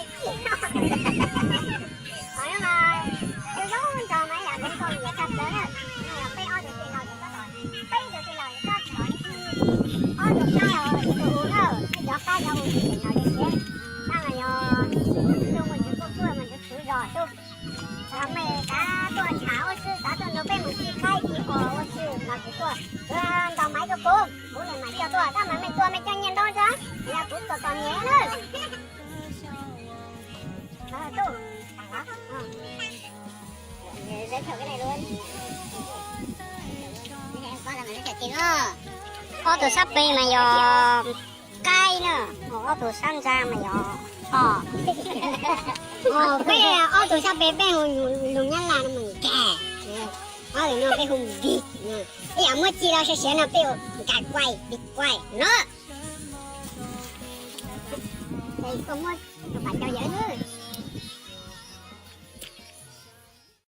tau txij no. Qhov no mas zoo zoo nraug mas yam zoo nkauj nyiam tshaj plaws na. No yog peb ob tug tij laug ces koj tom, peb tug tij laug ces koj tom ib tug qaib os, ib tug u na, cov qaib cov u ces ntawd li thiab. Tab mas yog ntuj mus ntsis kuj kuaj mus ntsis txwv zos xwb. Thaum mej xav tuaj tham ua si, xav tuaj nrog peb mus sib qaib sib qos ua si los kuv tuaj, kuv ntaus maiv rau kuv, kuv niam mam coj tuaj. Tab mas mej tuaj mej coj nyiaj ntau tso, yog kuv tos tos nyiaj na. Giới thiệu cái này luôn. Ob tug sab pem mas yog qaib na, ob tug sab ntxa mas yog os. Peb ob tug sab pem peb hu lus Nyab Laj no mas nkaj, ob tug no peb hu npig. Ib yam muab txij los siav siav no peb hu nkaj kuaij, npig kuaij no. Koj muab tus pam cau yawm.